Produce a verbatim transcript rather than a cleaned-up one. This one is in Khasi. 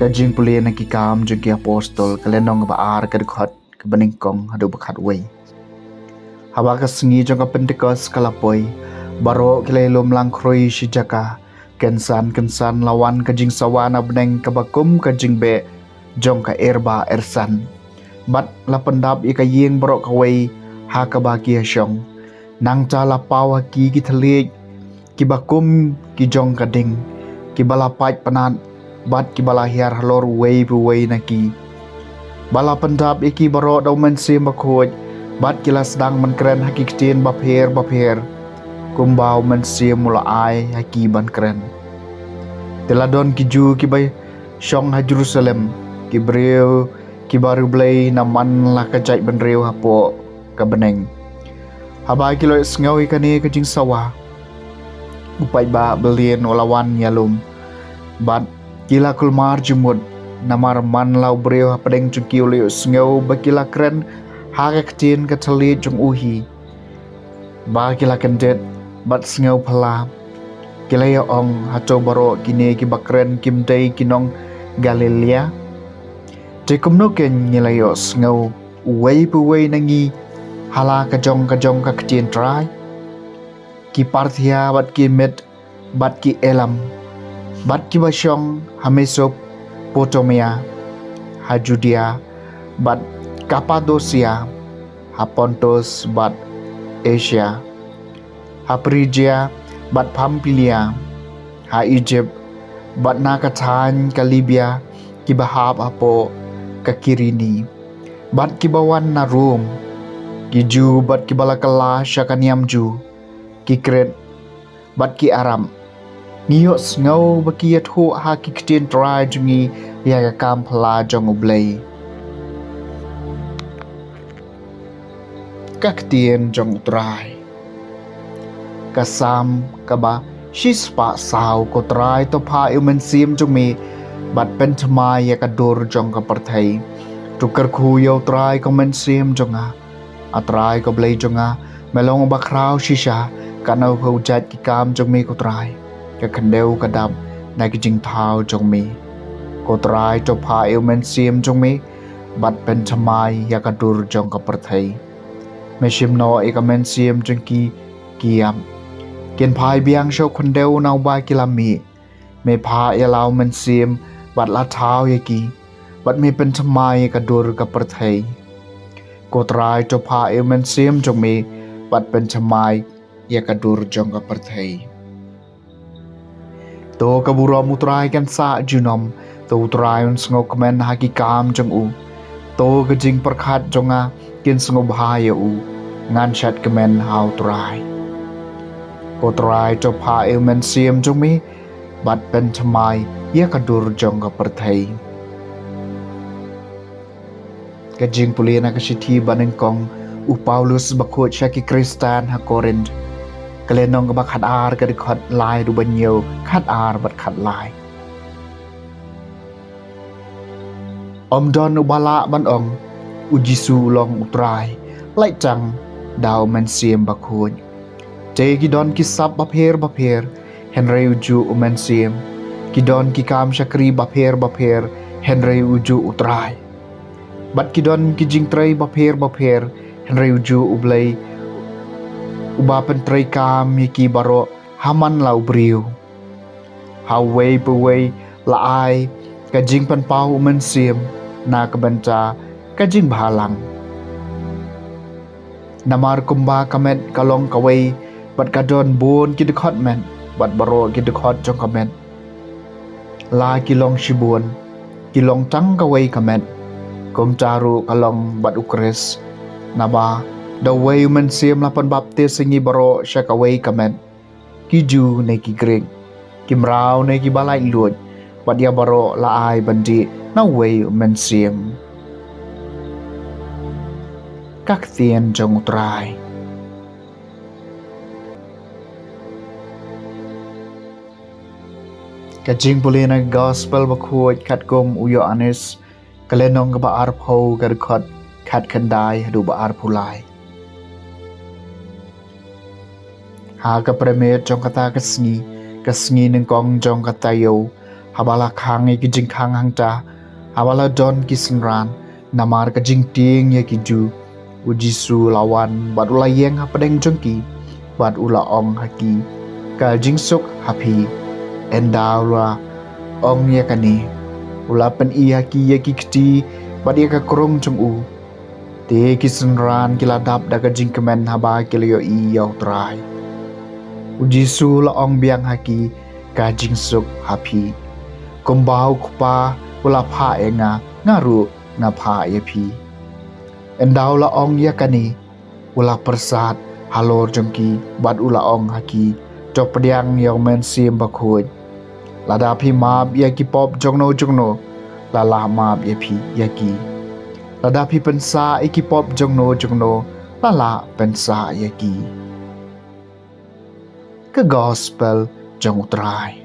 Ka jingpule na Ki Kam jong ki Apostol, ka lynnong kaba ar, ka dkhot kaba nyngkong haduh ba khatwei. Haba ka sngi jong ka Pentekost ka la poi, baroh ki la ïalum lang khrui shi jaka. Kynsan kynsan la wan ka jingsawa na bneng kaba kum ka jingbeh jong ka erbah ersan. Bad la pyndap ïa ka ïing baroh kawei ha kaba ki ïashong. Nangta la paw ha ki ki thylliej kiba kum ki jong ka ding, kiba la pait pynat, bad kiba la hiar halor uwei pa uwei na ki. Ba la pyndap ïa ki baroh da U Mynsiem Bakhuid, bad ki la sdang ban kren ha ki ktien bapher bapher, kumba U Mynsiem u la ai ha ki ban kren. Te la don ki Jiw kiba shong ha Jerusalem, ki briew kiba riewblei na man la ka jaitbynriew hapoh ka bneng. Haba ki la ïohsngew ïa kane ka jingsawa, u paidbah byllian u la wan ïalum, bad ki la kulmar jingmut, namar man la u briew hapdeng jong ki u la ïohsngew ba ki la kren ha ka ktien ka thylliej jong u hi. Ba ki la kyndit bad sngewphylla, ki la ïa-ong, hato baroh kine kiba kren kim dei ki nong Galilea? Te kumno keiñ ngi la ïohsngew uwei pa uwei na ngi ha la ka jong ka jong ka ktien Trai? Ki Parthia bad ki Mid bad ki Elam, bad kiba shong ha Mesopotamia, ha Judia bad Kapadosia, ha Pontus bad Asia, ha Phrijia bad Pamphylia, ha Ijipt bad na ka thaiñ ka Libia, kiba hap hapoh ka Kirene, bad kiba wan na Rom, ki Jiw bad kiba la kylla sha ka niam Jiw, ki Krit bad ki Arab. Ngi ïohsngew ba ki ïathuh ha ki ktien Trai jong ngi ïa ka kam phylla jong U Blei. Ka ktien jong U Trai. Ka Salm kaba shispah saw. Ko Trai, to phah ïa U Mynsiem jong me bad pynthymmai ïa ka dur jong ka pyrthei. To kyrkhu ïa U Trai, ko mynsiem jong nga. A Trai ko Blei jong nga, me long uba khraw shisha, katno phew jait ki kam jong me ko Trai. Ka khyndew ka dap na ki jingthaw jong me. Ko Trai, to phah ïa U Mynsiem jong me bad pynthymmai ïa ka dur jong ka pyrthei. Me shim noh ïa ka mynsiem jong ki ki ïap. Kin phai biang sha u khyndew na uba ki la mih. Me phah ïa la U Mynsiem bad la thaw ïa ki, bad me pynthymmai ïa ka dur ka pyrthei. Ko Trai, to phah ïa U Mynsiem jong me bad pynthymmai ïa ka dur jong ka pyrthei. To ka burom U Trai kan sah junom, to U Trai un sngewkmen ha ki kam jong u. To ka jingpyrkhat jong nga kin sngewbha ïa u, ngan shad kmen ha U Trai. Ko Trai, to phah ïa U Mynsiem jong me bad pynthymmai ïa ka dur jong ka pyrthei. Ka jingpule na ka shithi ba nyngkong u Paulus bakhuid sha ki Khristan ha Korinth. Ka lynnong kaba khatar, ka dkhot lai haduh ba hynñiew, khatar bad khatlai. Ym don uba lah ban ong, U Jisu u long U Trai, lait tang da U Mynsiem Bakhuid. Te ki don ki sap bapher bapher, hynrei u juh U Mynsiem. Ki don ki kam shakri bapher bapher, hynrei u juh U Trai. Bad ki don ki jingtrei bapher bapher, hynrei u juh U Blei, uba pyntreikam ïa ki baroh ha man la u briew. Ha uwei pa uwei la ai ka jingpynpaw U Mynsiem na ka bynta ka jingbhalang. Namar kumba ka met ka long kawei, bad ka don bun ki dkhot met, bad baroh ki dkhot jong ka met la ki long shibun, ki long tang kawei ka met. Kumta ruh ka long bad U Khrist. Naba da uwei U Mynsiem la pynbaptis ïa ngi baroh sha kawei ka met, ki Jiw ne ki Grik, ki mraw ne kiba laitluid, bad ïa baroh la ai ban dih na uwei U Mynsiem. Ka ktien jong U Trai. Ka jingpule na ka Gospel bakhuid katkum u Ïoannis, ka lynnong kaba arphew, ka dkhot khatkhyndai haduh ba arphew lai. Ha ka pyrmit jong kata ka sngi, ka sngi nyngkong jong ka taïew, Haba la khang ïa ki jingkhang hangta, haba la don ki synran namar ka jingtieng ïa ki Jiw, u Jisu u la wan bad u la ïeng hapdeng jong ki, bad u la ong ha ki, "Ka jingsuk ha phi." Ynda u la ong ïa kane, u la pyni ha ki ïa ki kti bad ïa ka krung jong u. Te ki synran ki la dap da ka jingkmen haba ki la ïohi ïa u Trai. U Jisu u la ong biang ha ki, "Ka jingsuk ha phi. Kumba u Kpa u la phah ïa nga, nga ruh nga phah ïa phi." Ynda u la ong ïa kane, u la pyrsad halor jong ki bad u la ong ha ki, "To pdiang ïa U Mynsiem Bakhuid. Lada phi map ïa ki pop jongno jongno, la lah map ïa phi ïa ki. Lada phi pynsah ïa ki pop jongno jongno, la lah pynsah ïa ki." Ka Gospel jong u Trai.